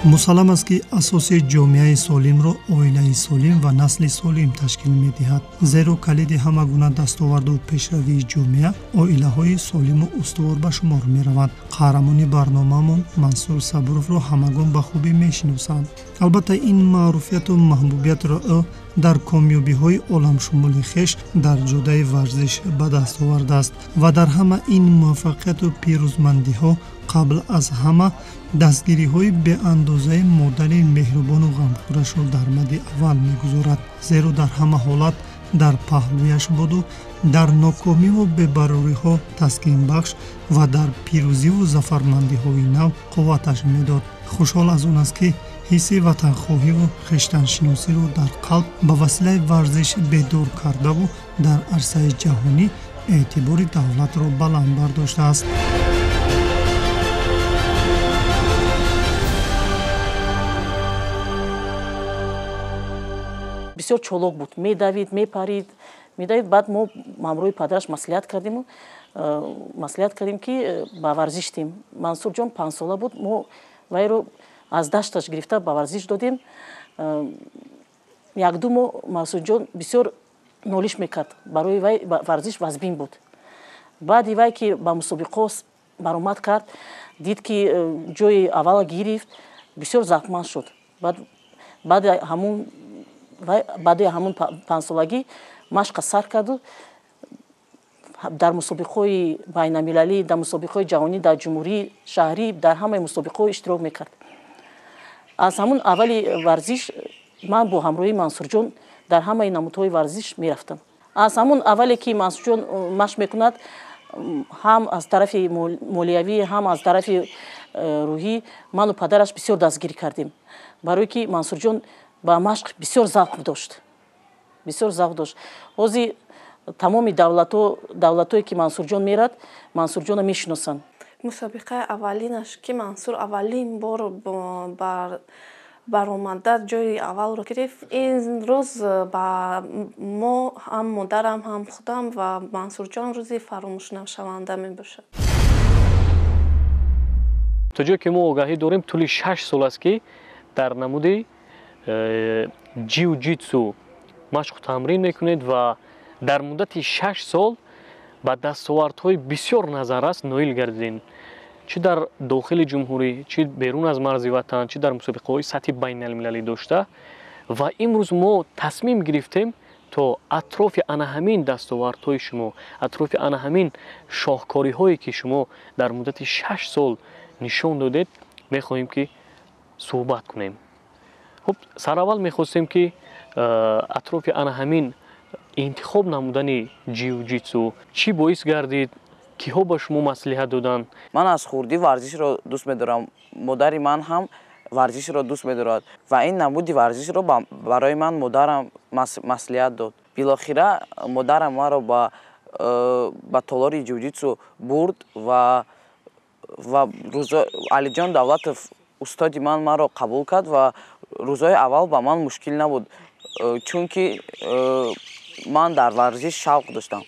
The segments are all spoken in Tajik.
Мусаллам аст, ки асоси ҷомеаи солимро оилаи солим ва насли солим ташкил медиҳад, зеро калиди ҳама гуна дастоварду пешравии ҷомеа оилаҳои солиму устувор ба шумор мераванд. Қаҳрамони барномаамон Мансур Сабуровро ҳамагон ба хубӣ мешиносанд. Албатта, ин маъруфияту маҳбубиятро ӯ дар комёбиҳои оламшумули хеш дар ҷодаи варзиш ба даст овардааст ва дар ҳама ин муваффақияту пирӯзмандиҳо қабл аз ҳама дастгириҳои беандозаи модари меҳрубону ғамхӯрашро дар мади аввал мегузорад, зеро дар ҳама ҳолат дар паҳлӯяш буду дар нокомиву бебарориҳо таскинбахш ва дар пирӯзиву зафармандиҳои нав қувваташ медод. Хушҳол аз он аст, ки ҳисси ватанхоҳиву хештаншиносиро дар қалб ба василаи варзиш бедор кардаву дар арсаи ҷаҳонӣ эътибори давлатро баланд бардоштааст. Бисёр чолок буд, медавид, мепарид, медавид. Баъд мо ҳамроҳи падараш маслиҳат кардем, ки ба варзиш дем. Мансурҷон 5-сола буд, мо вайро аз дашташ гирифта ба варзиш додем. 1-ду моҳ Мансурҷон бисёр нолиш мекард, барои вай варзиш вазбин буд. Баъди вай ки ба мусобиқо баромад кард, дид, ки ҷои аввала гирифт, бисёр завқманд шуд. Баъди ҳамун 5-солагӣ машқа сар карду дар мусобиқаҳои байналмилалӣ, дар мусобиқаҳои ҷаҳонӣ, дар ҷумҳурӣ, шаҳрӣ, дар ҳамаи мусобиқаҳо иштирок мекард. Аз ҳамун аввали варзиш ман бо ҳамроҳии Мансурҷон дар ҳамаи намудҳои варзиш мерафтам. Аз ҳамун аввале ки Мансурҷон машқ мекунад, ҳам аз тарафи молиявӣ, ҳам аз тарафи рӯҳӣ ману падараш бисёр дастгирӣ кардем, барое ки Мансурҷон ба машқ бисёр завқ дошт, бисёр завқ дошт. Ҳозир тамоми давлатҳое ки Мансурҷон мерад, Мансурҷонро мешиносанд. Мусобиқаи аввалинаш, ки Мансур аввалин бор баромада ҷои аввалро гирифт, ин рӯз ба мо, ҳам модарам, ҳам худам ва Мансурҷон, рӯзи фаромӯшнашаванда мебошад. То ҷое ки мо огаҳӣ дорем, тӯли 6 сол аст, ки дар намуди ҷиу-ҷитсу машқу тамрин мекунед ва дар муддати 6 сол ба дастовардҳои бисёр назаррас ноил гардидем, чӣ дар дохили ҷумҳурӣ, чӣ берун аз марзи ватан, чӣ дар мусобиқаҳои сатҳи байналмилалӣ дошта. Ва имрӯз мо тасмим гирифтем, то атрофи ана ҳамин дастовардҳои шумо, атрофи ана ҳамин шоҳкориҳое, ки шумо дар муддати 6 сол нишон додед, мехоҳем, ки суҳбат кунем. Хуб, сараввал мехостем, ки атрофи ана ҳамин интихоб намудани ҷиу-ҷитсу чӣ боис гардид, киҳо ба шумо маслиҳат доданд? Ман аз хурдӣ варзишро дӯст медорам. Модари ман ҳам варзишро дӯст медорад ва ин намуди варзишро барои ман модарам маслиҳат дод. Билохира модарам маро ба толори ҷиу-ҷитсу бурд ва Алиҷон Давлатов, устоди ман, маро қабул кард ва рӯзҳои аввал ба ман мушкил набуд, чунки ман дар варзиш шавқ доштам.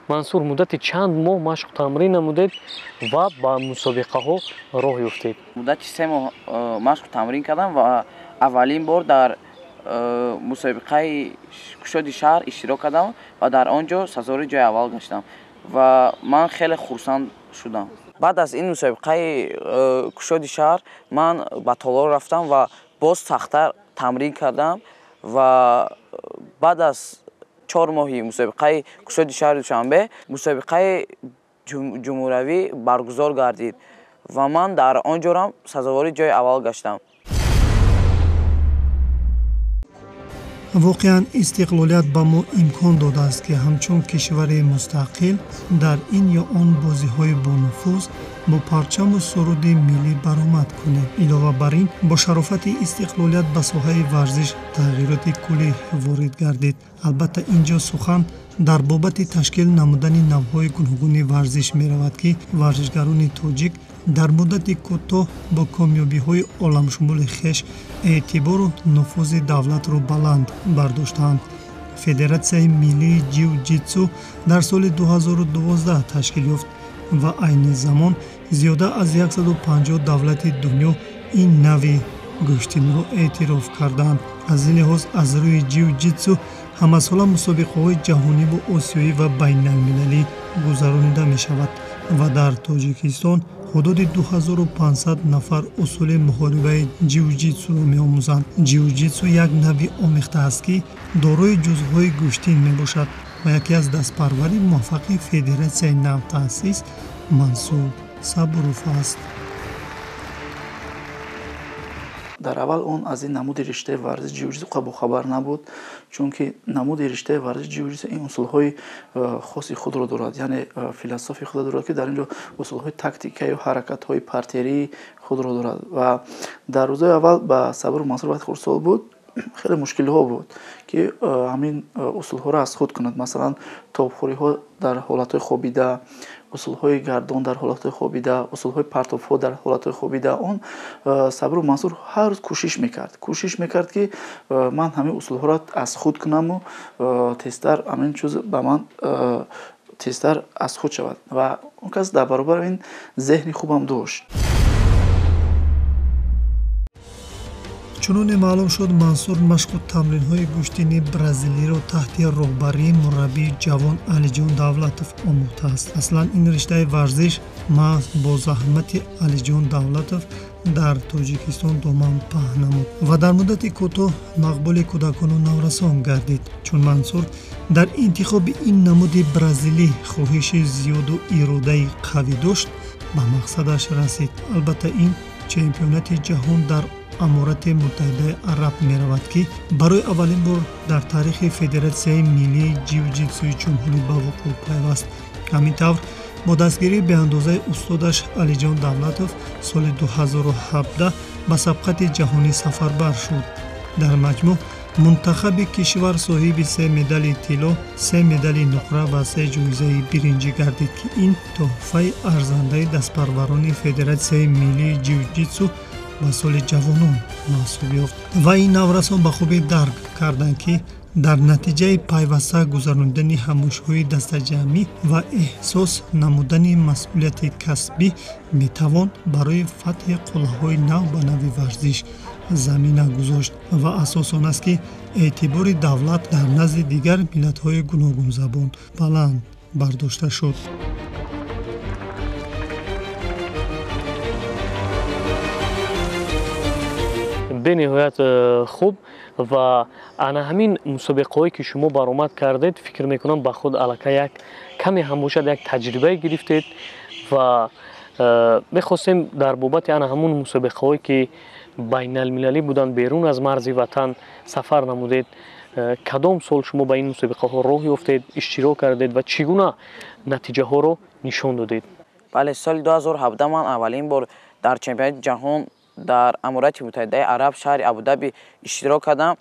Мансур, муддати чанд моҳ машқу тамрин намудед ва ба мусобиқаҳо роҳ ёфтед? Муддати 3 моҳ машқу тамрин кардам ва аввалин бор дар мусобиқаи кушоди шаҳр иштирок кардам ва дар он ҷо сазовори ҷои аввал гаштам ва ман хеле хурсанд шудам. Баъд аз ин мусобиқаи кушоди шаҳр ман ба толор рафтам ва боз сахттар тамрин кардам ва баъд аз 4 моҳи мусобиқаи кушоди шаҳри Душанбе мусобиқаи ҷумҳуриявӣ баргузор гардид ва ман дар он ҷорам сазовори ҷои аввал гаштам. Воқеан, истиқлолият ба мо имкон додааст, ки ҳамчун кишвари мустақил дар ин ё он бозиҳои бонуфуз бо парчаму суруди миллӣ баромад кунем. Илова бар ин, бо шарофати истиқлолият ба соҳаи варзиш тағйироти куллӣ ворид гардид. Албатта, ин ҷо сухан дар бобати ташкил намудани навъҳои гуногуни варзиш меравад, ки варзишгарони тоҷик дар муддати кӯтоҳ бо комёбиҳои оламшумули хеш эътибору нуфузи давлатро баланд бардоштаанд. Федератсияи миллии ҷиу-ҷитсу дар соли 2012 ташкил ёфт ва айни замон зиёда аз 150 давлати дунё ин нави гӯштинро эътироф карданд. Аз ин лиҳоз аз рӯи ҷиу-ҷитсу ҳамасола мусобиқаҳои ҷаҳониву осиёӣ ва байналмилалӣ гузаронида мешавад ва дар Тоҷикистон ҳудуди 2500 нафар усули муҳорибаи ҷиу-ҷитсуро меомӯзанд. Ҷиу-ҷитсу як навъи омехта аст, ки дорои ҷузъҳои гӯштин мебошад ва яке аз дастпарвари муваффақи федератсияи навтаъсис Мансур Сабуров аст. Дар аввал он аз ин намуди риштаи варзиш ҷиу-ҷитсу бохабар набуд, чунки намуди риштаи варзиш ҷиу-ҷитсу ин усулҳои хоси худро дорад, яъне философии худро дорад, ки дар ин ҷо усулҳои тактикаю ҳаракатҳои партерии худро дорад. Ва дар рӯзҳои аввал ба Сабуров Мансур вақти хурдсол буд, хеле мушкилиҳо буд, ки ҳамин усулҳоро аз худ кунад. Масалан, тобхӯриҳо дар ҳолатҳои хобида, усулҳои гардон дар ҳолатҳои хобида, усулҳои партобҳо дар ҳолатҳои хобида. Он Сабуров Мансур ҳар рӯз кӯшиш мекард, ки ман ҳамин усулҳоро аз худ кунаму тезтар ҳамин чиз ба ман тезтар аз худ шавад. Ва он кас дар баробари ин зеҳни хубам дошт. Чуноне маълум шуд, Мансур машқу тамринҳои гӯштини бразилиро таҳти роҳбарии мураббии ҷавон Алиҷон Давлатов омӯхтааст. Аслан ин риштаи варзиш маҳз бо заҳмати Алиҷон Давлатов дар Тоҷикистон доман паҳн намуд ва дар муддати кӯтоҳ мақбули кӯдакону наврасон гардид, чун Мансур дар интихоби ин намуди бразилӣ хоҳиши зиёду иродаи қавӣ дошт, ба мақсадаш расид. Албатта, ин чемпионати ҷаҳон дар Аморати Муттаҳидаи Араб меравад, ки барои аввалин бор дар таърихи Федератсияи миллии ҷиу-ҷитсуи ҷумҳурӣ ба вуқӯъ пайваст. Ҳамин тавр бо дастгирии беандозаи устодаш Алиҷон Давлатов соли 2017 ба сабқати ҷаҳонӣ сафарбар шуд. Дар маҷмӯъ мунтахаби кишвар соҳиби 3 медали тилло, 3 медали нуқра ва 3 ҷоизаи биринҷӣ гардид, ки ин тӯҳфаи арзандаи дастпарварони Федератсияи миллии ҷиу-ҷитсу ба соли ҷавонон мансуб ёфт. Ва ин наврасон ба хубӣ дарк карданд, ки дар натиҷаи пайваста гузаронидани ҳамоишҳои дастаҷамъӣ ва эҳсос намудани масъулияти касбӣ метавон барои фатҳи қуллаҳои нав ба нави варзиш замина гузошт ва асос он аст, ки эътибори давлат дар назди дигар миллатҳои гуногунзабон баланд бардошта шуд. Бениҳоят хуб. Ва ана ҳамин мусобиқаҳое ки шумо баромад кардед, фикр мекунам ба худ аллакай як каме ҳам бошад як таҷрибае гирифтед ва мехостем дар бобати ана ҳамун мусобиқаҳое ки байналмилалӣ буданд, берун аз марзи ватан сафар намудед, кадом сол шумо ба ин мусобиқаҳо роҳ ёфтед, иштирок кардед ва чӣ гуна натиҷаҳоро нишон додед? Бале, соли 2017 ман аввалин бор дар чемпионати ҷаҳон дар Аморати Муттаҳидаи Араб шаҳри Абудаби иштирок кардам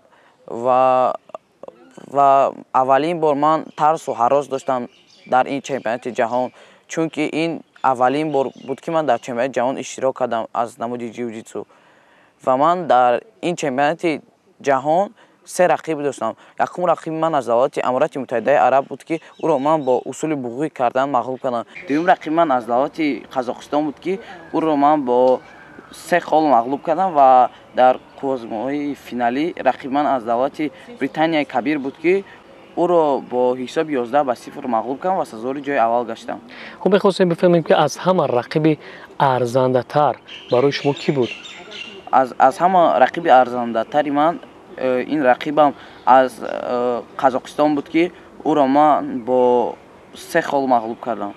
ва аввалин бор ман тарсу ҳарос доштам дар ин чемпионати ҷаҳон, чунки ин аввалин бор буд, ки ман дар чемпионати ҷаҳон иштирок кардам аз намуди ҷиу-ҷитсу. Ва ман дар ин чемпионати ҷаҳон 3 рақиб доштам. Якум рақиби ман аз давлати Аморати Муттаҳидаи Араб буд, ки ӯро ман бо усули буғӣ кардан мағлуб кардам. Дуюм рақиби ман аз давлати Қазоқистон буд, ки ӯро ман бо 3 хол мағлуб кардам ва дар қуввазмоҳои финалӣ рақиби ман аз давлати Британияи Кабир буд, ки ӯро бо ҳисоби 11-0 мағлуб кардам ва сазовори ҷои аввал гаштам. Хуб, мехостем бифаҳмем, ки аз ҳама рақиби арзандатар барои шумо кӣ буд? Аз ҳама рақиби арзандатари ман ин рақибам аз Қазоқистон буд, ки ӯро ман бо 3 хол мағлуб кардам.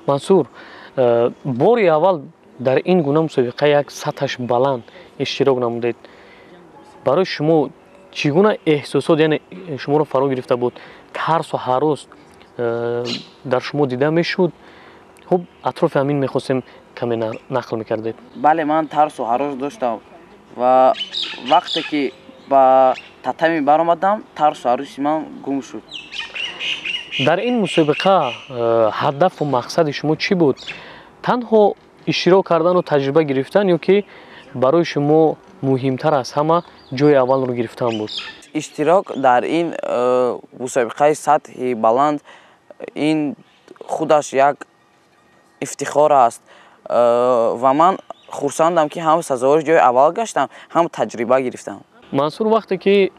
Мансур, бори аввал дар ин гуна мусобиқа як сатҳаш баланд иштирок намудед. Барои шумо чӣ гуна эҳсосот, яъне шуморо фаро гирифта буд? Тарсу ҳарос дар шумо дида мешуд? Хуб, атрофи ҳамин мехостем каме нақл мекардед. Бале, ман тарсу ҳарос доштам ва вақте ки ба татами баромадам, тарсу ҳароси ман гум шуд. Дар ин мусобиқа ҳадафу мақсади шумо чӣ буд? Танҳо иштирок кардану таҷриба гирифтан ё ки барои шумо муҳимтар аз ҳама ҷои аввалро гирифтан буд? Иштирок дар ин мусобиқаи сатҳи баланд ин худаш як ифтихор аст ва ман Хурсандам, ки ҳам сазовори ҷои аввал гаштам, ҳам таҷриба гирифтам. Мансур, вақте ки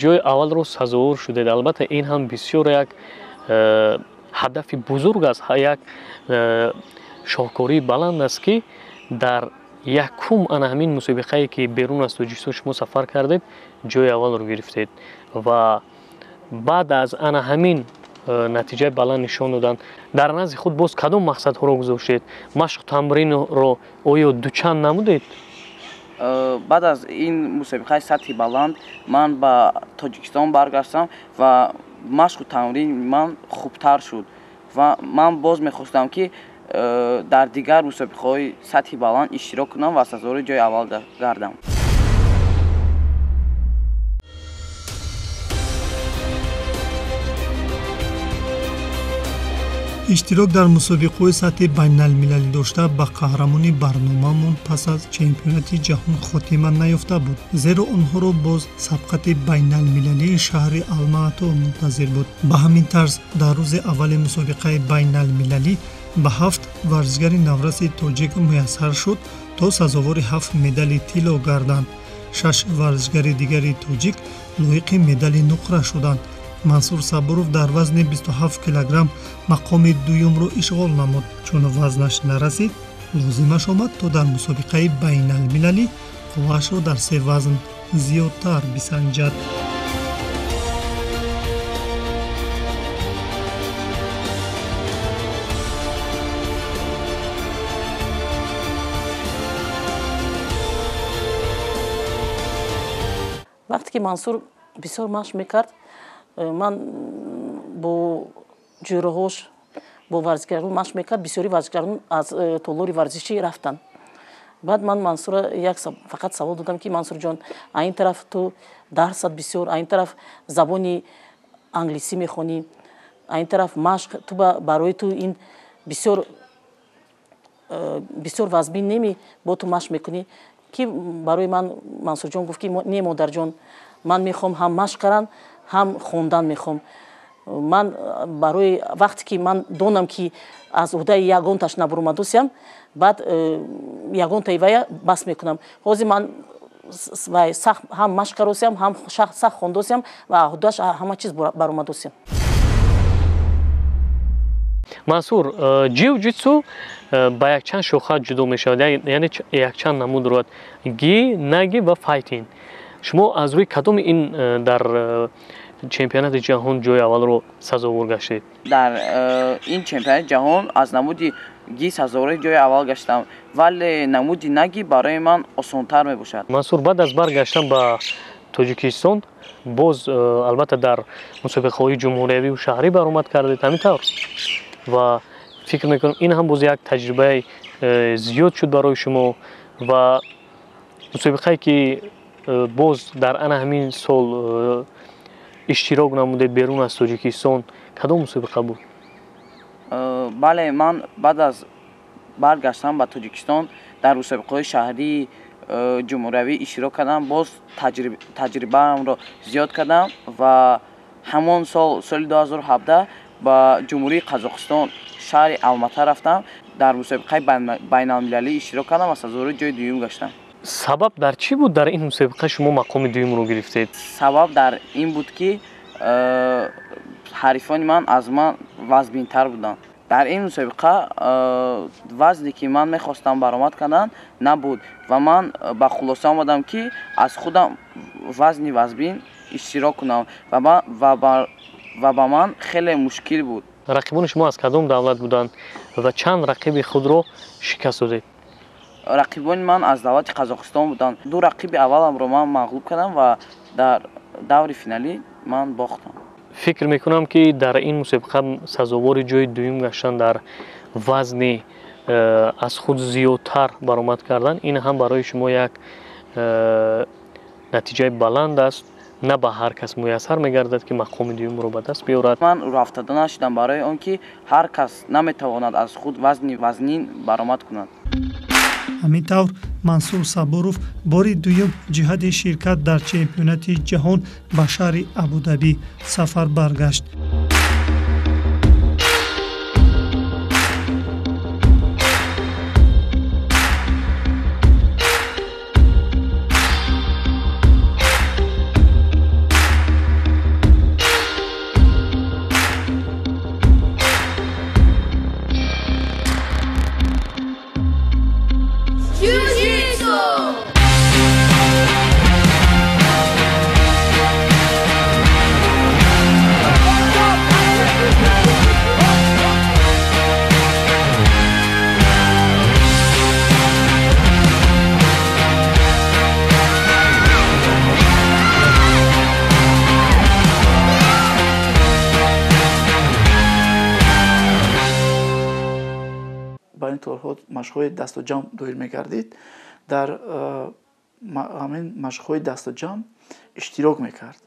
ҷои аввалро сазовор шудед, албатта ин ҳам бисёр як ҳадафи бузург аст, як шоҳкории баланд аст, ки дар якум ана ҳамин мусобиқае, ки берун аз Тоҷикистон шумо сафар кардед, ҷои аввалро гирифтед ва баъд аз ана ҳамин натиҷаи баланд нишон додан дар назди худ боз кадом мақсадҳоро гузоштед? Машқу тамринро оё дучанд намудед? Баъд аз ин мусобиқаи сатҳи баланд ман ба Тоҷикистон баргаштам ва машқу тамрини ман хубтар шуд ва ман боз мехостам, ки дар дигар мусобиқаҳои сатҳи баланд иштирок кунам ва сазовори ҷои аввал гардам. Иштирок дар мусобиқаҳои сатҳи байналмилалӣ дошта ба қаҳрамони барномаамон пас аз чемпионати ҷаҳон хотима наёфта буд, зеро онҳоро боз сабқати байналмилалии шаҳри Алмаато мунтазир буд. Ба ҳамин тарз дар рӯзи аввали мусобиқаи байналмилалӣ ба 7 варзишгари навраси тоҷик муяссар шуд, то сазовори 7 медали тилло гарданд. 6 варзишгари дигари тоҷик лоиқи медали нуқра шуданд. Мансур Сабуров дар вазни 27 килограмм мақоми дуюмро ишғол намуд. Чун вазнаш нарасид, лозимаш омад, то дар мусобиқаи байналмилалӣ қувваашро дар се вазн зиёдтар бисанҷад. Вақте ки Мансур бисёр машқ мекард, ман бо ҷӯраҳош, бо варзишгарон машқ мекард. Бисёри варзишгарон аз толори варзишӣ рафтанд. Баъд ман Мансура як фақат савол додам, ки Мансурҷон, ин тараф ту дарсат бисёр, ин тараф забони англисӣ мехонӣ, ин тараф машқ, ту барои ту ин бисёр бисёр вазбин неми, бо ту машқ мекунӣ? Ки барои ман Мансурҷон гуфт, ки не, модарҷон, ман мехоҳам ҳам машқ карам, ҳам хондан мехоҳам. Ман барои вақте ки ман донам, ки аз уҳдаи ягонташ набуромадусям, баъд ягонтаи вая бас мекунам. Ҳозир ман вай сахт ҳам машқ каросиям, ҳам сахт хондосиям ва уҳдаш ҳама чиз баромадусиям. Мансур, ҷиу-ҷитсу ба якчанд шоха ҷудо мешавад, яъне якчанд намуд дорад: ги, наги ва файтинг. Шумо аз рӯи кадоми ин дар чемпионати ҷаҳон ҷои аввалро сазовор гаштед? Дар ин чемпионати ҷаҳон аз намуди ги сазовори ҷои аввал гаштам, вале намуди наги барои ман осонтар мебошад. Мансур, баъд аз баргаштан ба Тоҷикистон боз албатта дар мусобиқаҳои ҷумҳуриявию шаҳрӣ баромад кардед, ҳамин тавр? Ва фикр мекунам, ин ҳам боз як таҷрибаи зиёд шуд барои шумо. Ва мусобиқае, ки боз дар ана ҳамин сол иштирок намудед берун аз Тоҷикистон, кадом мусобиқа буд? Бале, ман баъд аз баргаштан ба Тоҷикистон дар мусобиқаҳои шаҳрии ҷумҳуриявӣ иштирок кардам, боз таҷрибаамро зиёд кардам ва ҳамон сол, соли 2017, ба Ҷумҳурии Қазоқистон, шаҳри Алмата рафтам, дар мусобиқаи байналмилалӣ иштирок кардам ва сазовори ҷои дуюм гаштам. Сабаб дар чӣ буд, дар ин мусобиқа шумо мақоми дуюмро гирифтед? Сабаб дар ин буд, ки ҳарифони ман аз ман вазбинтар буданд. Дар ин мусобиқа вазне, ки ман мехостам баромад кардан, набуд ва ман ба хулоса омадам, ки аз худам вазни вазбин иштирок кунам ва ба ман хеле мушкил буд. Рақибони шумо аз кадом давлат буданд ва чанд рақиби худро шикаст додед? Рақибони ман аз давлати Қазоқистон буданд. Ду рақиби авваламро ман мағлуб кардам ва дар даври финалӣ ман бохтам. Фикр мекунам, ки дар ин мусобиқа сазовори ҷои дуюм гаштан, дар вазни аз худ зиёдтар баромад кардан, ин ҳам барои шумо як натиҷаи баланд аст. На ба ҳар кас муяссар мегардад, ки мақоми дуюмро ба даст биёрад. Ман рӯҳафтода нашудам, барои он ки ҳар кас наметавонад аз худ вазни вазнин баромад кунад. Ҳамин тавр Мансур Сабуров бори дуюм ҷиҳати ширкат дар чемпионати ҷаҳон ба шаҳри Абудабӣ сафар баргашт. толорҳо машқҳои дастуҷамъ доир мегардид, дар ҳамин машқҳои дастуҷамъ иштирок мекард,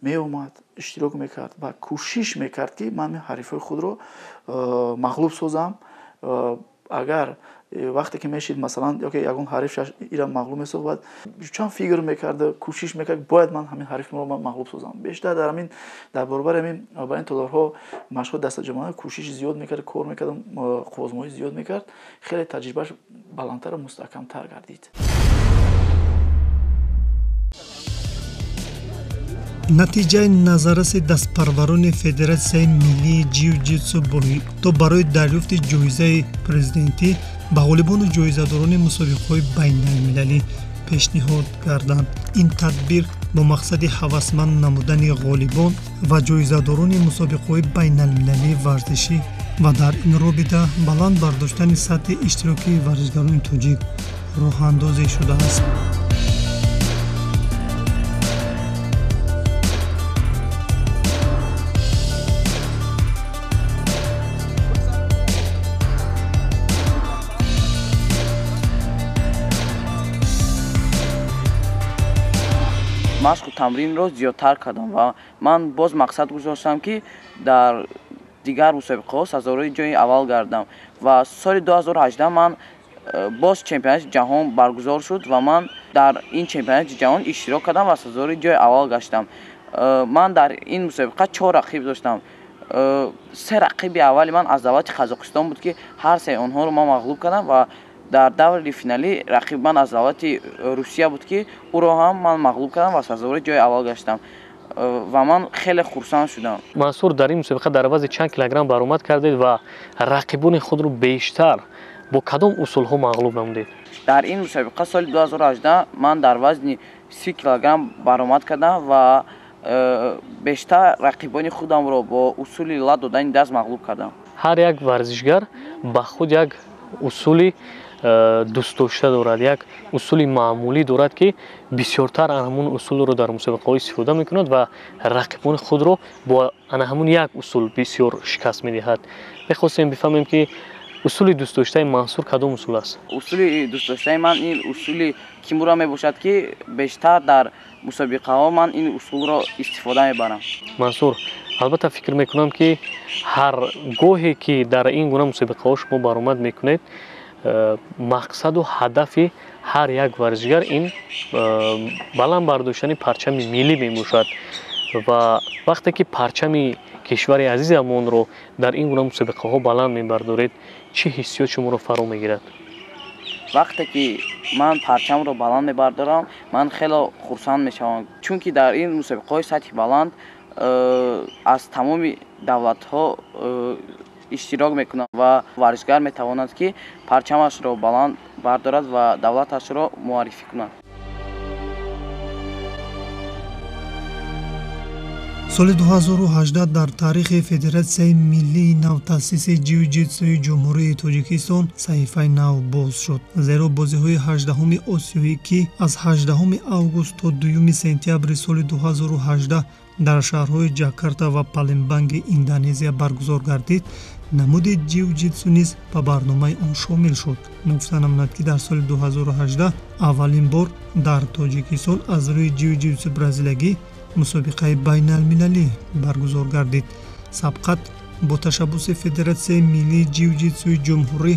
меомад, иштирок мекард ва кӯшиш мекард, ки ман ҳарифҳои худро мағлуб созам. Агар вақте ки мешид, масалан, ёки ягон ҳариф ира мағлуб месохт, баъд чанд фикр мекард, кӯшиш мекард, бояд ман ҳамин ҳарифро мағлуб созам. Бештар дар ҳамин, дар баробари ҳамин ба ин толорҳо машқҳои дастаҷамъона кӯшиши зиёд мекард, кор мекард, қувваозмоӣ зиёд мекард, хеле таҷрибааш баландтару мустаҳкамтар гардид. Натиҷаи назарраси дастпарварони Федератсияи миллии ҷиу-ҷитсу то барои дарёфти ҷоизаи президентӣ ба ғолибону ҷоизадорони мусобиқаҳои байналмилалӣ пешниҳод гарданд. Ин тадбир бо мақсади ҳавасманд намудани ғолибон ва ҷоизадорони мусобиқаҳои байналмилалии варзишӣ ва дар ин робита баланд бардоштани сатҳи иштироки варзишгарони тоҷик роҳандозӣ шудааст. Машқу тамринро зиёдтар кардам ва ман боз мақсад гузоштам, ки дар дигар мусобиқаҳо сазовори ҷои аввал гардам. Ва соли 2018 ман боз чемпионати ҷаҳон баргузор шуд ва ман дар ин чемпионати ҷаҳон иштирок кардам ва сазовори ҷои аввал гаштам. Ман дар ин мусобиқа 4 рақиб доштам. 3 рақиби аввали ман аз давлати Қазоқистон буд, ки ҳар сеи онҳоро ман мағлуб кардам ва дар даври финалӣ рақиби ман аз давлати Русия буд, ки ӯро ҳам ман мағлуб кардам ва сазовори ҷои аввал гаштам ва ман хеле хурсанд шудам. Мансур, дар ин мусобиқа дар вазни чанд килограмм баромад кардед ва рақибони худро бештар бо кадом усулҳо мағлуб намудед? Дар ин мусобиқа соли 2018 ман дар вазни 30 килограмм баромад кардам ва бештар рақибони худамро бо усули лат додани даст мағлуб кардам. Ҳар як варзишгар ба худ як усули дӯстдошта дорад, як усули маъмулӣ дорад, ки бисёртар ана ҳамун усулро дар мусобиқаҳо истифода мекунад ва рақибони худро бо ана ҳамун як усул бисёр шикаст медиҳад. Мехостем бифаҳмем, ки усули дӯстдоштаи Мансур кадом усул аст? Усули дӯстдоштаи ман ин усули кимура мебошад, ки бештар дар мусобиқаҳо ман ин усулро истифода мебарам. Мансур, албатта фикр мекунам, ки ҳар гоҳе ки дар ин гуна мусобиқаҳо шумо баромад мекунед, мақсаду ҳадафи ҳар як варзишгар ин баланд бардоштани парчами миллӣ мебошад ва вақте ки парчами кишвари азизамонро дар ин гуна мусобиқаҳо баланд мебардоред, чӣ ҳиссиёт шуморо фаро мегирад? Вақте ки ман парчамро баланд мебардорам, ман хеле хурсанд мешавам, чунки дар ин мусобиқаҳои сатҳи баланд аз тамоми давлатҳо иштирок мекунад ва варзишгар метавонад, ки парчамашро баланд бардорад ва давлаташро муаррифӣ кунад. Соли 2018 дар таърихи Федератсияи миллии навтаъсиси ҷиу-ҷитсуи Ҷумҳурии Тоҷикистон саҳифаи нав боз шуд, зеро бозиҳои 18-уми осиёӣ, ки аз 18 август то 2 сентябри соли 2018 дар шаҳрҳои Ҷакарта ва Палембанги Индонезия баргузор гардид, намуди ҷиу-ҷитсу низ ба барномаи он шомил шуд. Ногуфта намонад, ки дар соли 2018 аввалин бор дар Тоҷикистон аз рӯи ҷиу-ҷитсу бразилиягӣ мусобиқаи байналмилалӣ баргузор гардид. Сабқат бо ташаббуси Федератсияи миллии ҷиу-ҷитсуи ҷумҳурӣ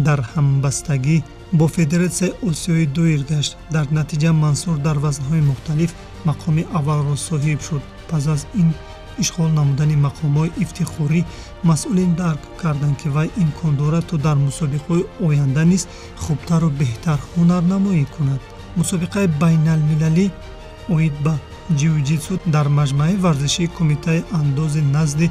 дар ҳамбастагӣ бо Федератсияи Осиёӣ доир гашт. Дар натиҷа Мансур дар вазнҳои мухталиф мақоми аввалро соҳиб шуд. Пас аз ин ишғол намудани мақомҳои ифтихорӣ масъулин дарк карданд, ки вай имкон дорад, то дар мусобиқаҳои оянда низ хубтару беҳтар ҳунарнамоӣ кунад. Мусобиқаи байналмилалӣ оид ба ҷиу-ҷитсу дар маҷмааи варзишии Кумитаи андози назди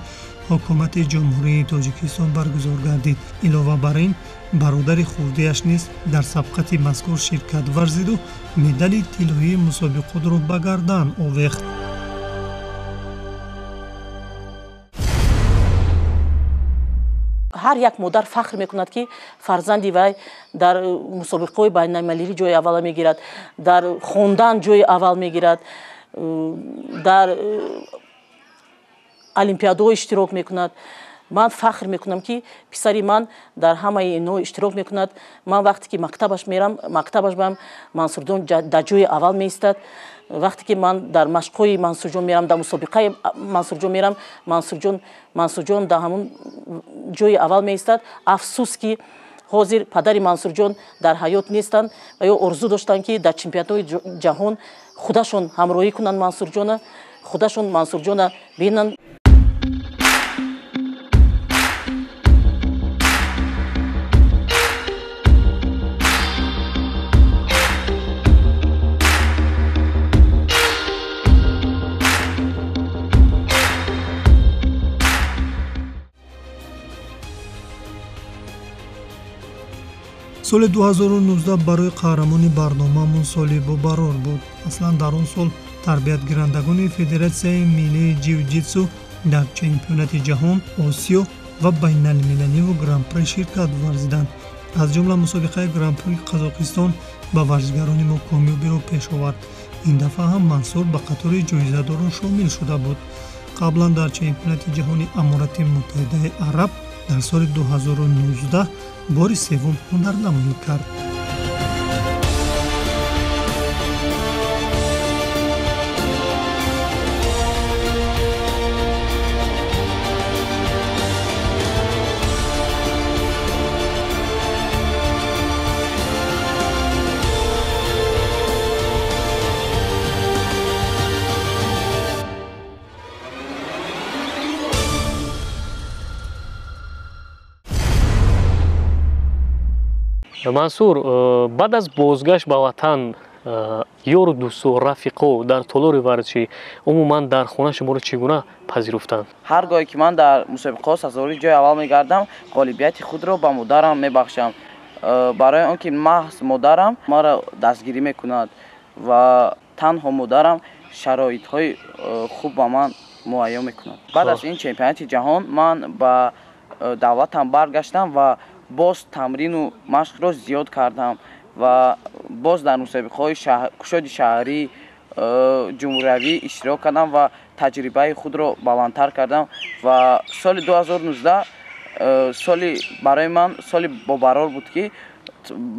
ҳукумати Ҷумҳурии Тоҷикистон баргузор гардид. Илова бар ин, бародари хурдиаш низ дар сабқати мазкур ширкат варзиду медали тиллоии мусобиқотро ба гардан овехт. Ҳар як модар фахр мекунад, ки фарзанди вай дар мусобиқаҳои байналмилалӣ ҷои аввала мегирад, дар хондан ҷои аввал мегирад, дар олимпиадаҳо иштирок мекунад. Ман фахр мекунам, ки писари ман дар ҳамаи инҳо иштирок мекунад. Ман вақте ки мактабаш мерам, мактабаш бам Мансурҷон дар ҷои аввал меистад. Вақте ки ман дар машқҳои Мансурҷон мерам, дар мусобиқаи Мансурҷон мерам, Мансурҷон дар ҳамун ҷои аввал меистад. Афсӯс, ки ҳозир падари Мансурҷон дар ҳаёт нестанд ва ё орзу доштанд, ки дар чемпионатҳои ҷаҳон худашон ҳамроҳӣ кунанд Мансурҷона, худашон Мансурҷона бинанд. Соли 2019 барои қаҳрамони барномаамон соли бобарор буд. Аслан дар он сол тарбиятгирандагони Федератсияи миллии ҷиу-ҷитсу дар чемпионати ҷаҳон, Осиё ва байналмилаливу гран-при ширкат варзиданд. Аз ҷумла мусобиқаи гран-при Қазоқистон ба варзишгарони мо комёбиро пеш овард. Ин дафъа ҳам Мансур ба қатори ҷоизадорон шомил шуда буд. Қаблан дар чемпионати ҷаҳони Аморати Муттаҳидаи Араб дар соли 2019 бори севум ҳунарнамоӣ кард. Мансур, баъд аз бозгашт ба ватан ёру дӯсту рафиқо дар толори варзишӣ, умуман дар хона шуморо чӣ гуна пазируфтанд? Ҳар гоҳе ки ман дар мусобиқаҳо сазовори ҷои аввал мегардам, ғолибияти худро ба модарам мебахшам, барои он ки маҳз модарам маро дастгирӣ мекунад ва танҳо модарам шароитҳои хуб ба ман муҳайё мекунад. Баъд аз ин чемпионати ҷаҳон ман ба давлатам баргаштам ва боз тамрину машқро зиёд кардам ва боз дар мусобиқаҳои кушоди шаҳрӣ, ҷумҳуриявӣ иштирок кардам ва таҷрибаи худро баландтар кардам. Ва соли 2019 соли барои ман соли бобарор буд, ки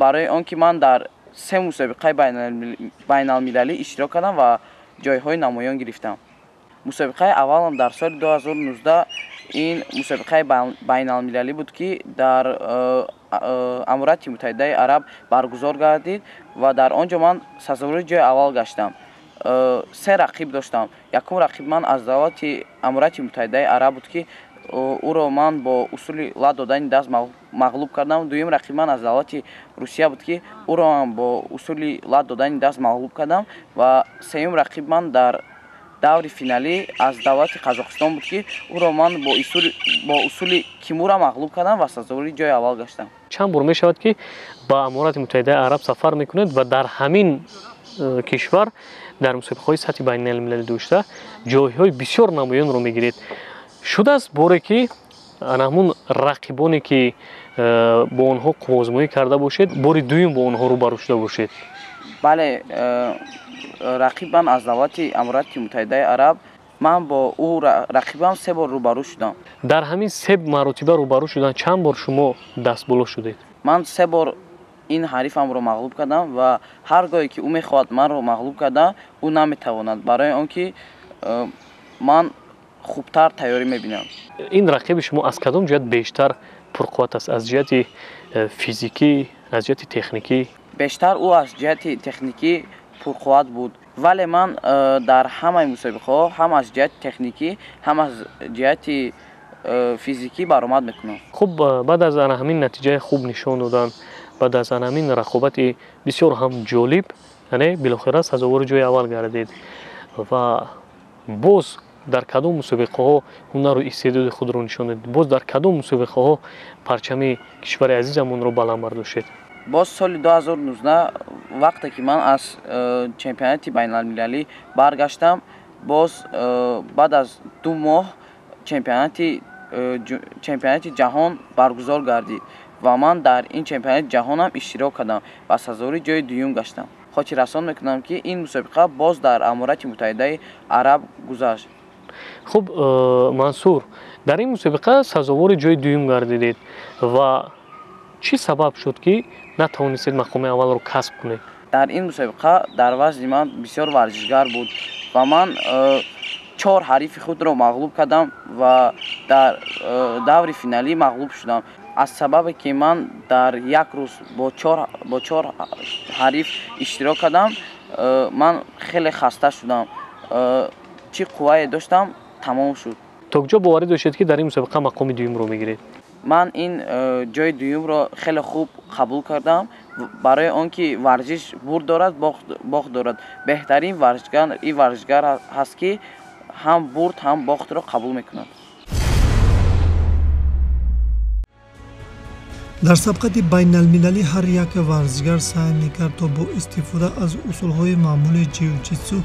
барои он ки ман дар се мусобиқаи байналмилалӣ иштирок кардам ва ҷойҳои намоён гирифтам. Мусобиқаи аввалам дар соли 2019 ин мусобиқаи байналмилалӣ буд, ки дар Аморати Муттаҳидаи Араб баргузор гардид ва дар он ҷо ман сазовори ҷои аввал гаштам. Се рақиб доштам. Якум рақиб ман аз давлати Аморати Муттаҳидаи Араб буд, ки ӯро ман бо усули лат додани даст мағлуб кардам. Дуюм рақиб ман аз давлати Русия буд, ки ӯро ҳам бо усули лат додани даст мағлуб кардам. Ва сеюм рақиб ман дар даври финалӣ аз давлати Қазоқистон буд, ки ӯро ман бо усули кимура мағлуб кардам ва сазовори ҷои аввал гаштам. Чанд бор мешавад, ки ба Аморати Муттаҳидаи Араб сафар мекунед ва дар ҳамин кишвар дар мусобиқаҳои сатҳи байналмилалӣ дошта ҷойҳои бисёр намоёнро мегиред. Шудааст боре, ки ана ҳамун рақибоне, ки бо онҳо қувваозмоӣ карда бошед, бори дуюм бо онҳо рӯбарӯ шуда бошед? Бале, рақибам аз давлати Аморати Муттаҳидаи Араб, ман бо ӯ рақибам се бор рӯбарӯ шудам. Дар ҳамин се маротиба рӯбарӯ шудан чанд бор шумо дастболо шудед? Ман се бор ин ҳарифамро мағлуб кардам ва ҳар гоҳе ки ӯ мехоҳад манро мағлуб карда, ӯ наметавонад, барои он ки ман хубтар тайёрӣ мебинам. Ин рақиби шумо аз кадом ҷиҳат бештар пурқувват аст? Аз ҷиҳати физикӣ, аз ҷиҳати техникӣ? Бештар ӯ аз ҷиҳати техникӣ пурқувват буд, вале ман дар ҳамаи мусобиқаҳо ҳам аз ҷиҳати техникӣ, ҳам аз ҷиҳати физикӣ баромад мекунам. Хуб, баъд аз ана ҳамин натиҷаи хуб нишон додан, баъд аз ана ҳамин рақобати бисёр ҳам ҷолиб, яъне билохира сазовори ҷои аввал гардид ва боз дар кадом мусобиқаҳо ҳунару истеъдоди худро нишон додед? Боз дар кадом мусобиқаҳо парчами кишвари азизамонро баланд бардоштед? Боз соли 2019 вақте ки ман аз чемпионати байналмилалӣ баргаштам, боз баъд аз 2 моҳ чемпионати ҷаҳон баргузор гардид ва ман дар ин чемпионати ҷаҳонам иштирок кардам ва сазовори ҷои дуюм гаштам. Хотиррасон мекунам, ки ин мусобиқа боз дар Аморати Муттаҳидаи Араб гузашт. Хуб, Мансур, дар ин мусобиқа сазовори ҷои дуюм гардидед ва чӣ сабаб шуд, ки натавонистед мақоми аввалро касб кунед? Дар ин мусобиқа дар вазни ман бисёр варзишгар буд ва ман 4 ҳарифи худро мағлуб кардам ва дар даври финалӣ мағлуб шудам. Аз сабабе ки ман дар як рӯз бо 4 ҳариф иштирок кардам, ман хеле хаста шудам. Чӣ қуввае доштам, тамом шуд. То куҷо боварӣ доштед, ки дар ин мусобиқа мақоми дуюмро мегиред? Ман ин ҷои дуюмро хеле хуб қабул кардам, барои он ки варзиш бурд дорад, бохт дорад. Беҳтарин варзишгар ин варзишгар ҳаст, ки ҳам бурд, ҳам бохтро қабул мекунад. Дар сабқати байналмилалӣ ҳар як варзишгар саъй мекард, то бо истифода аз усулҳои маъмули ҷиу-ҷитсу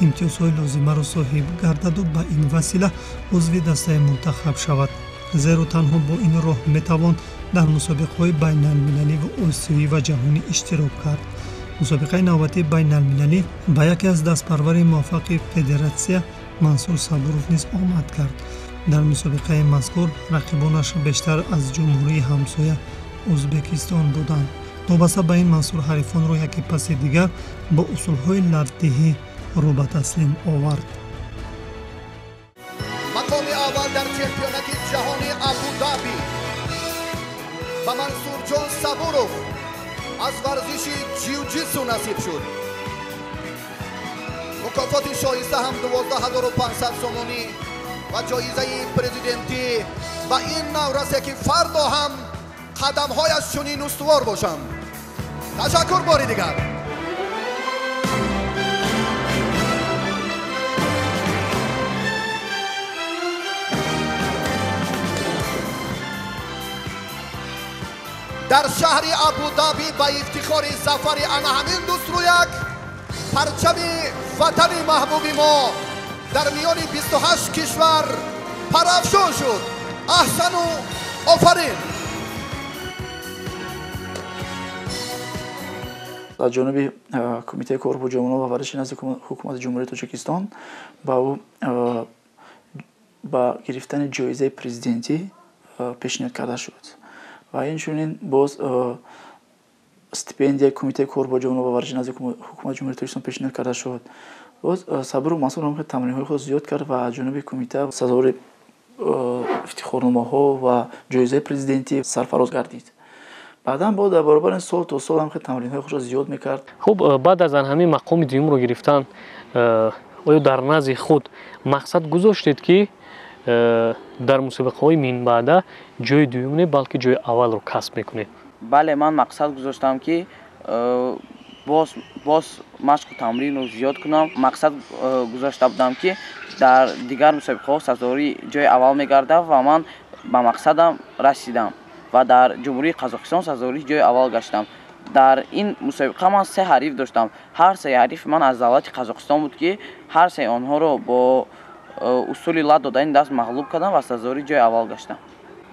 имтиёзҳои лозимаро соҳиб гардаду ба ин васила узви дастаи мунтахаб шавад. Зеро танҳо бо ин роҳ метавон дар мусобиқаҳои байналмилалӣ ва осиёӣ ва ҷаҳонӣ иштирок кард. Мусобиқаи навбатии байналмилалӣ ба яке аз дастпарвари муваффақи федератсия Мансур Сабуров низ омад кард. Дар мусобиқаи мазкур рақибонаш бештар аз ҷумҳурии ҳамсоя Ӯзбекистон буданд. Новбаста ба ин Мансур ҳарифонро яке паси дигар бо усулҳои ларддиҳӣ рӯ ба таслим овард. Мақоми аввал дар чемпионати ҷаҳони Абу-Даби ба Мансурҷон Сабуров аз варзиши ҷиу-ҷитсу насиб шуд. Мукофоти шоиста ҳам 12500 сомонӣ ва ҷоизаи президентӣ ба ин наврасе, ки фардо ҳам қадамҳояш чунин устувор бошанд. Ташаккур бори дигар. Дар шаҳри Абу-Даби ба ифтихори зафари ана ҳамин дӯстрӯяк парчами ватани маҳбуби мо дар миёни 28 кишвар парафшон шуд. Аҳсану офарин! Аз ҷониби Кумитаи кор бо ҷавонон ва варзиши назди Ҳукумати Ҷумҳурии Тоҷикистон ба ӯ ба гирифтани ҷоизаи президентӣ пешниҳод карда шуд ва инчунин боз стипендияи Кумитаи кор бо ҷавонон ва варзиши назди Ҳукумати Ҷумҳурии Тоҷикистон пешниҳод карда шуд. Боз Сабуров Мансур ҳам тамринҳои худро зиёд кард ва аз ҷониби кумита сазовори ифтихорномаҳо ва ҷоизаи президентӣ сарфароз гардид. Баъдан бо дар баробари сол то сол ҳам тамринҳои худро зиёд мекард. Хуб, баъд аз ҳамин мақоми дуюмро гирифтан, оё дар назди худ мақсад гузоштед, ки дар мусобиқаҳои минбаъда ҷои дуюм не, балки ҷои аввалро касб мекунед? Бале, ман мақсад гузоштам, ки боз машқу тамринро зиёд кунам. Мақсад гузошта будам, ки дар дигар мусобиқаҳо сазовори ҷои аввал мегардам ва ман ба мақсадам расидам ва дар Ҷумҳурии Қазоқистон сазовори ҷои аввал гаштам. Дар ин мусобиқа ман 3 ҳариф доштам. Ҳар се ҳариф ман аз давлати Қазоқистон буд, ки ҳар сеи онҳоро бо усули лат додани даст мағлуб кардам ва сазовори ҷои аввал гаштам.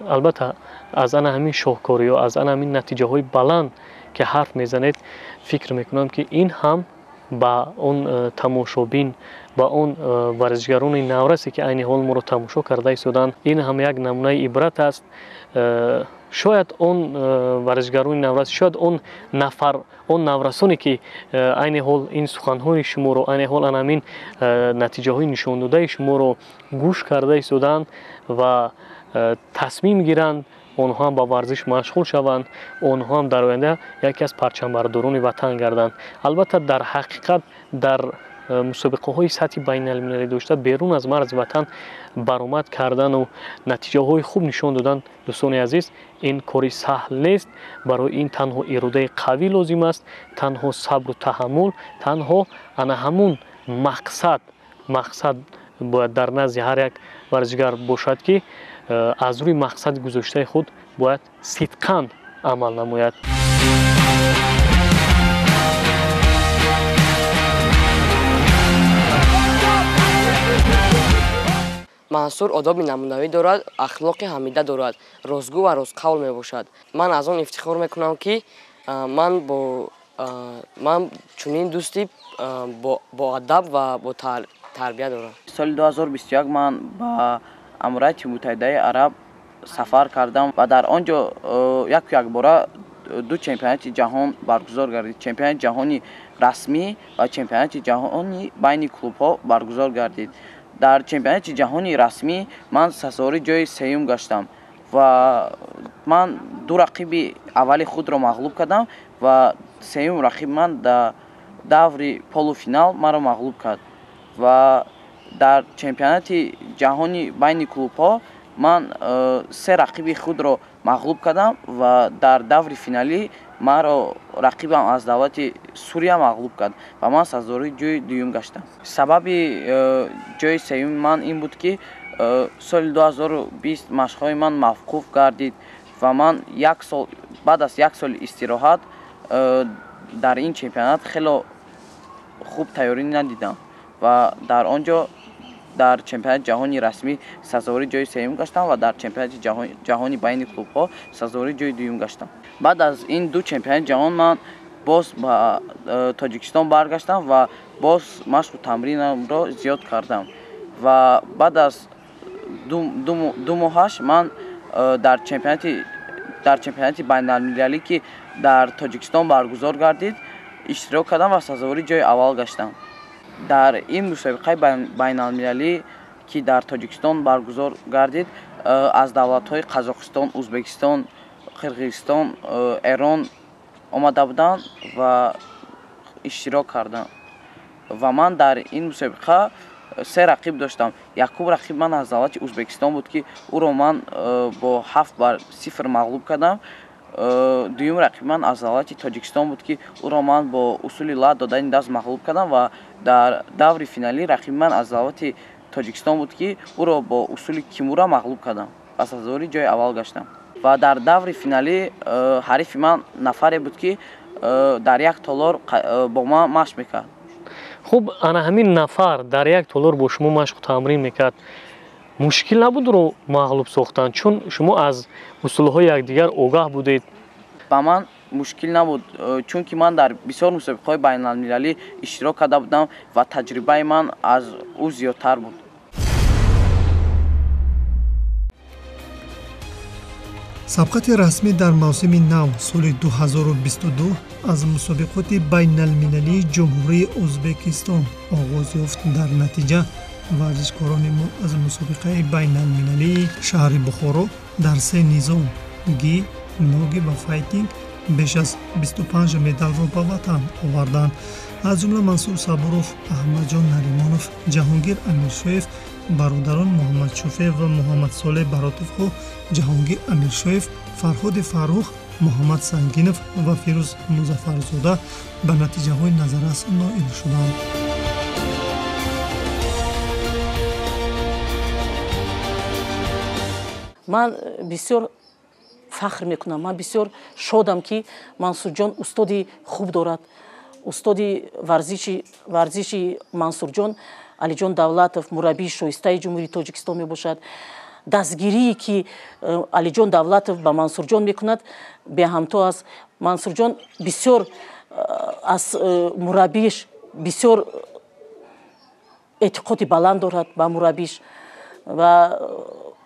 Албатта, аз ана ҳамин шоҳкориҳо, аз ана ҳамин натиҷаҳои баланд, ки ҳарф мезанед, фикр мекунам, ки ин ҳам ба он тамошобин, ба он варзишгарони наврасе, ки айни ҳол моро тамошо карда истоданд, ин ҳам як намунаи ибрат аст. Шояд он варзишгарони наврас, шояд он нафар, он наврасоне, ки айни ҳол ин суханҳои шуморо, айни ҳол ана ҳамин натиҷаҳои нишондодаи шуморо гӯш карда истоданд ва тасмим гиранд, онҳо ҳам ба варзиш машғул шаванд, онҳо ҳам дар оянда яке аз парчамбардорони ватан гарданд. Албатта, дар ҳақиқат дар мусобиқаҳои сатҳи байналмилалӣ дошта берун аз марзи ватан баромад кардану натиҷаҳои хуб нишон додан, дӯстони азиз, ин кори саҳл нест. Барои ин танҳо иродаи қавӣ лозим аст, танҳо сабру таҳаммул, танҳо ана ҳамун мақсад бояд дар назди ҳар як варзишгар бошад, ки аз рӯи мақсади гузоштаи худ бояд сидқан амал намояд. Мансур одоби намунавӣ дорад, ахлоқи ҳамида дорад, ростгӯ ва ростқавл мебошад. Ман аз он ифтихор мекунам, ки ман чунин дӯсти боадаб ва бо тарбия дорад. Соли 2021 ман ба Аморати Муттаҳидаи Араб сафар кардам ва дар он ҷо яку якбора ду чемпионати ҷаҳон баргузор гардид. Чемпионати ҷаҳони расмӣ ва чемпионати ҷаҳони байни клубҳо баргузор гардид. Дар чемпионати ҷаҳони расмӣ ман сазовори ҷои сеюм гаштам ва ман ду рақиби аввали худро мағлуб кардам ва сеюм рақиби ман дар даври полуфинал маро мағлуб кард. Ва дар чемпионати ҷаҳони байни клубҳо ман се рақиби худро мағлуб кардам ва дар даври финалӣ маро рақибам аз давлати Сурия мағлуб кард ва ман сазовори ҷои дуюм гаштам. Сабаби ҷои сеюми ман ин буд, ки соли 2020 машқҳои ман мавқуф гардид ва ман як сол баъд аз як соли истироҳат дар ин чемпионат хело хуб тайёрӣ надидам ва дар он ҷо дар чемпионати ҷаҳони расмӣ сазовори ҷои сеюм гаштам ва дар чемпионати ҷаҳони байни клубҳо сазовори ҷои дуюм гаштам. Баъд аз ин ду чемпионати ҷаҳон ман боз ба Тоҷикистон баргаштам ва боз машқу тамринамро зиёд кардам ва баъд аз ду моҳаш ман дар чемпионати байналмилалӣ, ки дар Тоҷикистон баргузор гардид, иштирок кардам ва сазовори ҷои аввал гаштам. Дар ин мусобиқаи байналмилалӣ, ки дар Тоҷикистон баргузор гардид, аз давлатҳои Қазоқистон, Ӯзбекистон, Қирғизистон, Эрон омада буданд ва иштирок кардам. Ва ман дар ин мусобиқа се рақиб доштам. Якум рақиб ман аз давлати Ӯзбекистон буд, ки ӯро ман бо 7-0 мағлуб кардам. Дуюм рақиб ман аз давлати Тоҷикистон буд, ки ӯро ман бо усули лат додани даст мағлуб кардам ва дар даври финалӣ рақиби ман аз давлати Тоҷикистон буд, ки ӯро бо усули кимура мағлуб кардам ва сазовори ҷои аввал гаштам. Ва дар даври финалӣ ҳарифи ман нафаре буд, ки дар як толор бо ман машқ мекард. Хуб, ана ҳамин нафар дар як толор бо шумо машқу тамрин мекард. Мушкил набуд ӯро мағлуб сохтан, чун шумо аз усулҳои якдигар огаҳ будед? Ба ман мушкил набуд, чунки ман дар бисёр мусобиқаҳои байналмилалӣ иштирок карда будам ва таҷрибаи ман аз ӯ зиёдтар буд. Сабқати расмӣ дар мавсими нав соли 2022 аз мусобиқоти байналмилалии Ҷумҳурии Ӯзбекистон оғоз ёфт. Дар натиҷа варзишкорони мо аз мусобиқаи байналмилалии шаҳри Бухоро дар се низом ги, ноги ва файтинг беш аз 25 медалро ба ватан оварданд. Аз ҷумла Мансур Сабуров, Аҳмадҷон Наримонов, Ҷаҳонгир Амиршоев, бародарон Муҳаммадшофеев ва Муҳаммадсолеҳ Баротовҳо, Ҷаҳонгир Амиршоев, Фарҳоди Фаррух, Муҳаммад Сангинов ва Фирӯз Музаффарзода ба натиҷаҳои назаррас ноил шуданд. Ман бисёр фахр мекунам, ман бисёр шодам, ки Мансурҷон устоди хуб дорад. Устоди варзиши Мансурҷон Алиҷон Давлатов, мураббии шоистаи Ҷумҳурии Тоҷикистон мебошад. Дастгирие, ки Алиҷон Давлатов ба Мансурҷон мекунад, беҳамто аст. Мансурҷон бисёр аз мураббиш бисёр эътиқоди баланд дорад ба мураббиш ва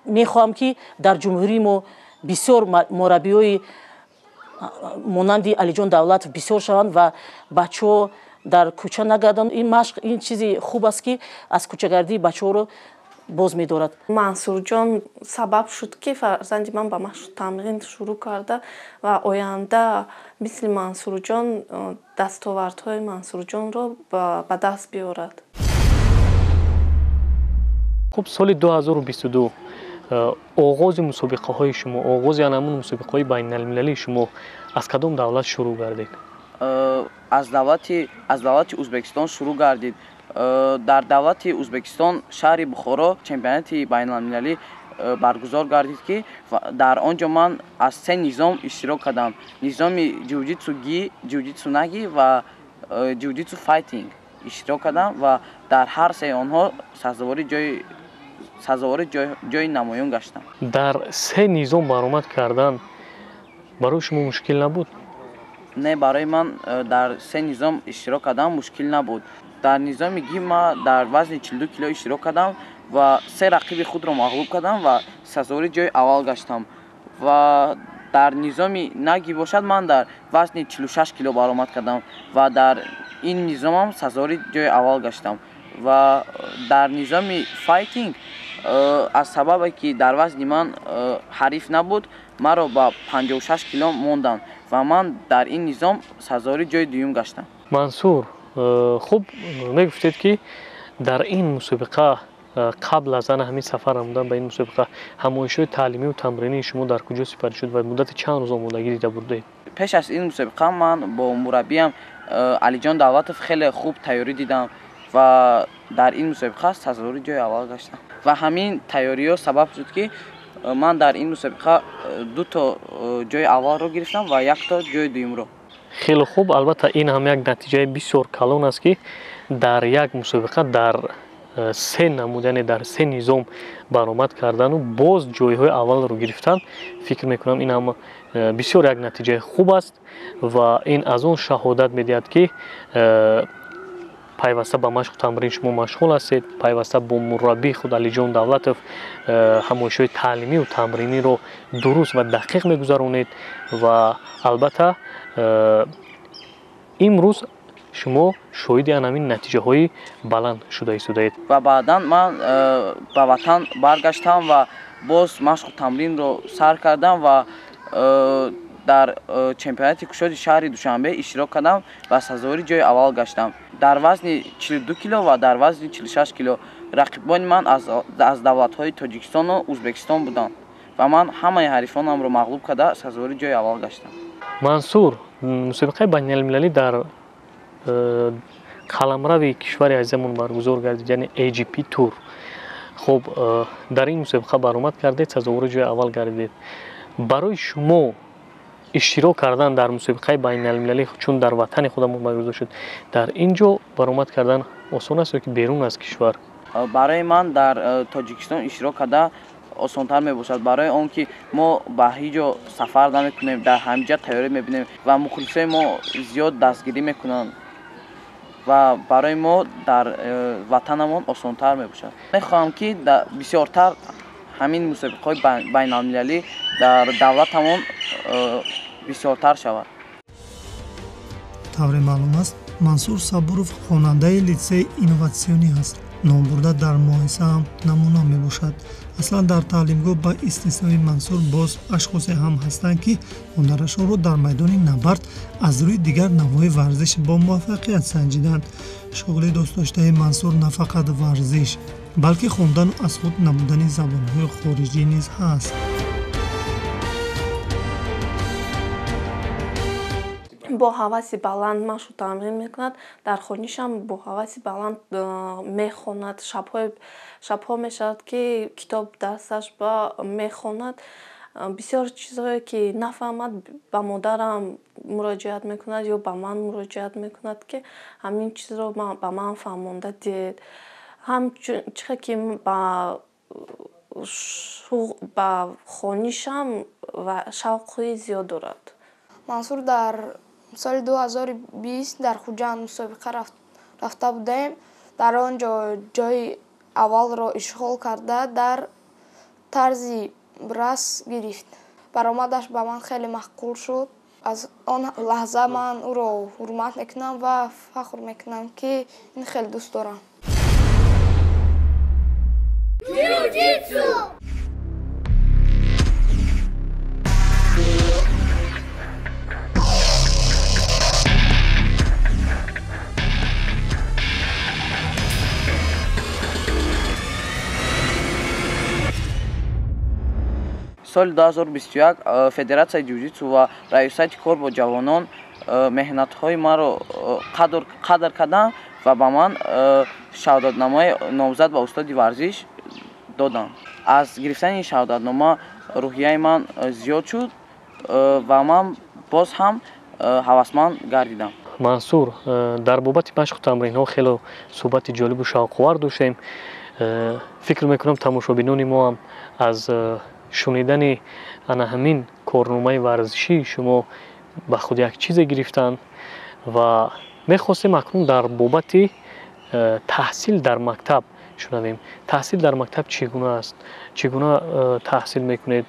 мехоҳам, ки дар ҷумҳурии мо бисёр мураббиҳои монанди Алиҷон Давлатов бисёр шаванд ва бачаҳо дар кӯча нагарданд. Ин машқ ин чизи хуб аст, ки аз кӯчагардии бачаҳоро боз медорад. Мансурҷон сабаб шуд, ки фарзанди ман ба машқу тамрин шурӯъ карда ва оянда мисли Мансурҷон дастовардҳои Мансурҷонро ба даст биёрад. Хуб, соли 2022 оғози мусобиқаҳои шумо, оғози анамун мусобиқаҳои байналмилалии шумо аз кадом давлат шурӯъ гардид? Аз давлати Ӯзбекистон шурӯъ гардид. Дар давлати Ӯзбекистон шаҳри Бухоро чемпионати байналмилалӣ баргузор гардид, ки дар он ҷо ман аз се низом иштирок кардам. Низоми ҷиу-ҷитсу ги, ҷиу-ҷитсу наги ва ҷиу-ҷитсу файтинг иштирок кардам ва дар ҳар сеи онҳо сазовори ҷои намоён гаштам. Дар се низом баромад кардан барои шумо мушкил набуд? Не, барои ман дар се низом иштирок кардан мушкил набуд. Дар низоми ги ман дар вазни 42 кило иштирок кардам ва се рақиби худро мағлуб кардам ва сазовори ҷои аввал гаштам. Ва дар низоми наги бошад, ман дар вазни 46 кило баромад кардам ва дар ин низомам сазовори ҷои аввал гаштам. Ва дар низоми файтинг аз сабабе ки дар вазни ман ҳариф набуд, маро ба 56 кило монданд ва ман дар ин низом сазовори ҷои дуюм гаштам. Мансур, хуб мегуфтед, ки дар ин мусобиқа қабл аз ана ҳамин сафар намудан ба ин мусобиқа ҳамоишҳои таълимию тамринии шумо дар куҷо сипарӣ шуд ва муддати чанд рӯз омодагӣ дида бурдед? Пеш аз ин мусобиқа ман бо мураббиям Алиҷон Давлатов хеле хуб тайёрӣ дидам ва дар ин мусобиқа сазовори ҷои аввал гаштам. Ва ҳамин тайёриҳо сабаб шуд, ки ман дар ин мусобиқа дуто ҷои аввалро гирифтам ва якто ҷои дуюмро. Хеле хуб. Албатта, ин ҳам як натиҷаи бисёр калон аст, ки дар як мусобиқа дар се намуд, яъне дар се низом баромад кардану боз ҷойҳои аввалро гирифтан. Фикр мекунам, ин ҳам бисёр як натиҷаи хуб аст ва ин аз он шаҳодат медиҳад, ки пайваста ба машқу тамрин шумо машғул ҳастед, пайваста бо мураббии худ Алиҷон Давлатов ҳамоишҳои таълимию тамриниро дуруст ва дақиқ мегузаронед. Ва албатта, имрӯз шумо шоҳиди ан ҳамин натиҷаҳои баланд шуда истодаед. Ва баъдан ман ба ватан баргаштам ва боз машқу тамринро сар кардам ва дар чемпионати кушоди шаҳри Душанбе иштирок кардам ва сазовори ҷои аввал гаштам дар вазни 42 кило ва дар вазни 46 кило. Рақибони ман аз давлатҳои Тоҷикистону Ӯзбекистон буданд ва ман ҳамаи ҳарифонамро мағлуб карда, сазовори ҷои аввал гаштам. Мансур, мусобиқаи байналмилалӣ дар қаламрави кишвари азизамон баргузор гардид, яъне AGP тур. Хуб, дар ин мусобиқа баромад кардед, сазовори ҷои аввал гардидед. Барои шумо иштирок кардан дар мусобиқаи байналмилалӣ, чун дар ватани худамон баргузор шуд, дар ин ҷо баромад кардан осон аст ё ки берун аз кишвар? Барои ман дар Тоҷикистон иштирок карда осонтар мебошад, барои он ки мо ба ҳеҷ ҷо сафар намекунем, дар ҳамин ҷа тайёрӣ мебинем ва мухлисои мо зиёд дастгирӣ мекунанд ва барои мо дар ватанамон осонтар мебошад. Мехоҳам, ки бисёртар ҳамин мусобиқаҳои байналмилалӣ дар давлатамон бисёртар шавад. Тавре маълум аст, Мансур Сабуров хонандаи литсеи инноватсионӣ аст. Номбурда дар муоҳиса ҳам намуна мебошад. Аслан, дар таълимгоҳ ба истиснои Мансур боз ашхосе ҳам ҳастанд, ки ҳунарашонро дар майдони набард аз рӯи дигар навъҳои варзиш бо муваффақият санҷиданд. Шуғли дӯстдоштаи Мансур на фақат варзиш, балки хондану аз худ намудани забонҳои хориҷӣ низ ҳаст. Бо ҳаваси баланд машқу тамрин мекунад, дар хонишам бо ҳаваси баланд мехонад. Шабҳо мешавад, ки китоб дасташ ба мехонад. Бисёр чизҳое ки нафаҳмад, ба модарам муроҷиат мекунад ё ба ман муроҷиат мекунад, ки ҳамин чизро ба ман фаҳмонда диҳед. Ҳам чихе ки ба хонишам ва шавқи зиёд дорад. Мансур дар соли 2020 дар Хуҷанд мусобиқа рафта будем. Дар он ҷо ҷои аввалро ишғол карда, дар тарзи брас гирифт. Баромадаш ба ман хеле маъқул шуд. Аз он лаҳза ман ӯро ҳурмат мекунам ва фахр мекунам, ки ин хеле дӯст дорам. Ҷиу-ҷитсу. Соли 2021 Федератсияи ҷиу-ҷитсу ва Раёсати кор бо ҷавонон меҳнатҳои маро қадр карданд ва ба ман шаҳодатномаи номзад ба устоди варзиш доданд. Аз гирифтани ин шаҳодатнома рӯҳияи ман зиёд шуд ва ман боз ҳам ҳавасманд гардидам. Мансур, дар бобати машқу тамринҳо хеле суҳбати ҷолибу шавқовар доштем. Фикр мекунам, тамошобинони мо ҳам аз шунидани ана ҳамин корномаи варзишии шумо ба худ як чизе гирифтанд ва мехостем акнун дар бобати таҳсил дар мактаб шунавем. Таҳсил дар мактаб чӣ гуна аст? Чӣ гуна таҳсил мекунед?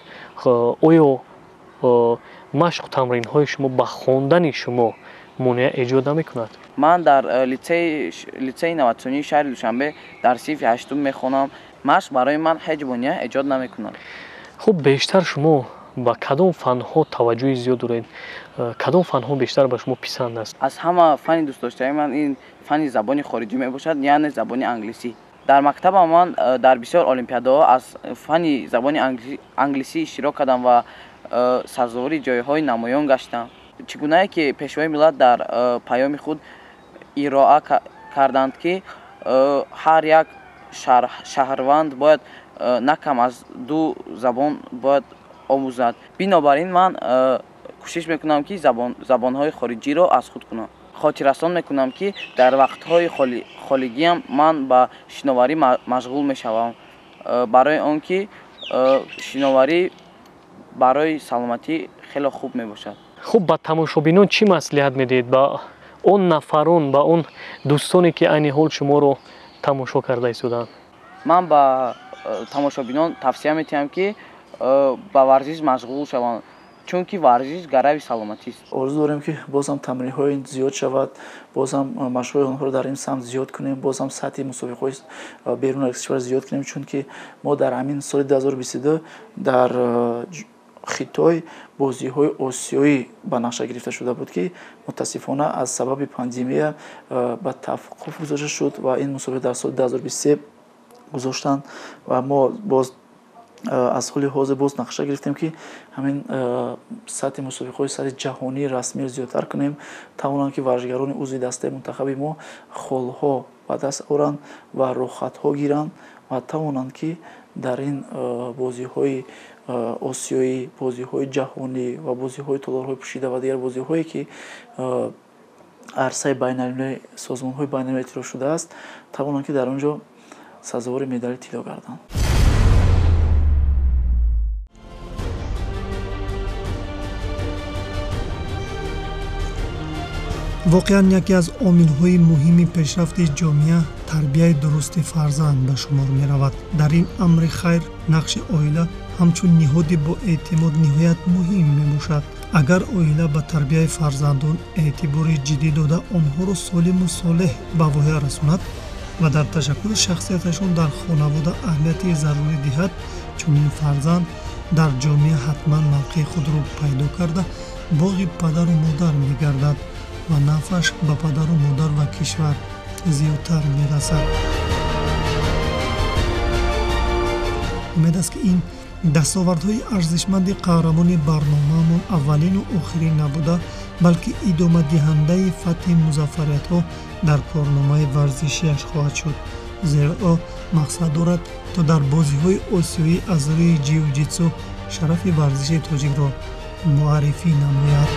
Оё машқу тамринҳои шумо ба хондани шумо монеа эҷод намекунад? Ман дар литсейи инноватсионии шаҳри Душанбе дар синфи ҳаштум мехонам. Машқ барои ман ҳеҷ монеа эҷод намекунад. Хуб, бештар шумо ба кадом фанҳо таваҷҷӯҳи зиёд доред? Кадом фанҳо бештар ба шумо писанд аст? Аз ҳама фани дӯстдоштаи ман ин фани забони хориҷӣ мебошад, яъне забони англисӣ. Дар мактабам ман дар бисёр олимпиадаҳо аз фани забони англисӣ иштирок кардам ва сазовори ҷойҳои намоён гаштам. Чӣ гунае ки Пешвои миллат дар паёми худ ироа карданд, ки ҳар як шаҳрванд бояд на кам аз 2 забон бояд омӯзад. Бинобар ин ман кӯшиш мекунам, ки забонҳои хориҷиро аз худ кунам. Хотиррасон мекунам, ки дар вақтҳои холигиам ман ба шиноварӣ машғул мешавам, барои он ки шиноварӣ барои саломатӣ хеле хуб мебошад. Хуб, ба тамошобинон чӣ маслиҳат медиҳед? Ба он нафарон, ба он дӯстоне, ки айни ҳол шуморо тамошо карда истодаанд? Ман ба тамошобинон тавсия метиҳам, ки ба варзиш машғул шаванд, чунки варзиш гарави саломатист. Орзу дорем, ки боз ҳам тамринҳои зиёд шавад, боз ҳам машқҳои онҳоро дар ин самт зиёд кунем, боз ҳам сатҳи мусобиқаҳои берун аз кишвар зиёд кунем, чунки мо дар ҳамин соли 2022 дар Хитой бозиҳои осиёӣ ба нақша гирифта шуда буд, ки мутаассифона аз сабаби пандемия ба тавқуф гузошта шуд ва ин мусобиқа дар соли 2023 гузоштанд ва мо боз аз ҳоли ҳозир боз нақша гирифтем, ки ҳамин сатҳи мусобиқаҳои сатҳи ҷаҳонии расмиро зиёдтар кунем, тавонанд, ки варзишгарони узви дастаи мунтахаби мо холҳо ба даст оранд ва роҳхатҳо гиранд ва тавонанд, ки дар ин бозиҳои осиёӣ, бозиҳои ҷаҳонӣ ва бозиҳои толорҳои пӯшида ва дигар бозиҳое, ки арсаи байналмилалӣ, созмонҳои байналмилалӣ эътироф шудааст, тавонанд, ки дар он ҷо сазовори медали тилло гарданд. Воқеан яке аз омилҳои муҳими пешрафти ҷомеа тарбияи дурусти фарзанд ба шумор меравад. Дар ин амри хайр нақши оила ҳамчун ниҳоди боэътимод ниҳоят муҳим мебошад. Агар оила ба тарбияи фарзандон эътибори ҷиддӣ дода, онҳоро солиму солеҳ ба воя расонад ва дар ташаккули шахсияташон дар хонавода аҳамияти зарурӣ диҳад, чунин фарзанд дар ҷомеа ҳатман мавқеи худро пайдо карда, боғи падару модар мегардад ва нафъаш ба падару модар ва кишвар зиёдтар мерасад. Умед аст, ки ин дастовардҳои арзишманди қаҳрамони барномаамон аввалину охирин набуда, балки идомадиҳандаи фатҳи музаффариятҳо дар корномаи варзишиаш хоҳад шуд, зеро ӯ мақсад дорад, то дар бозиҳои осиёӣ аз рӯи ҷиу-ҷитсу шарафи варзиши тоҷикро муаррифӣ намояд.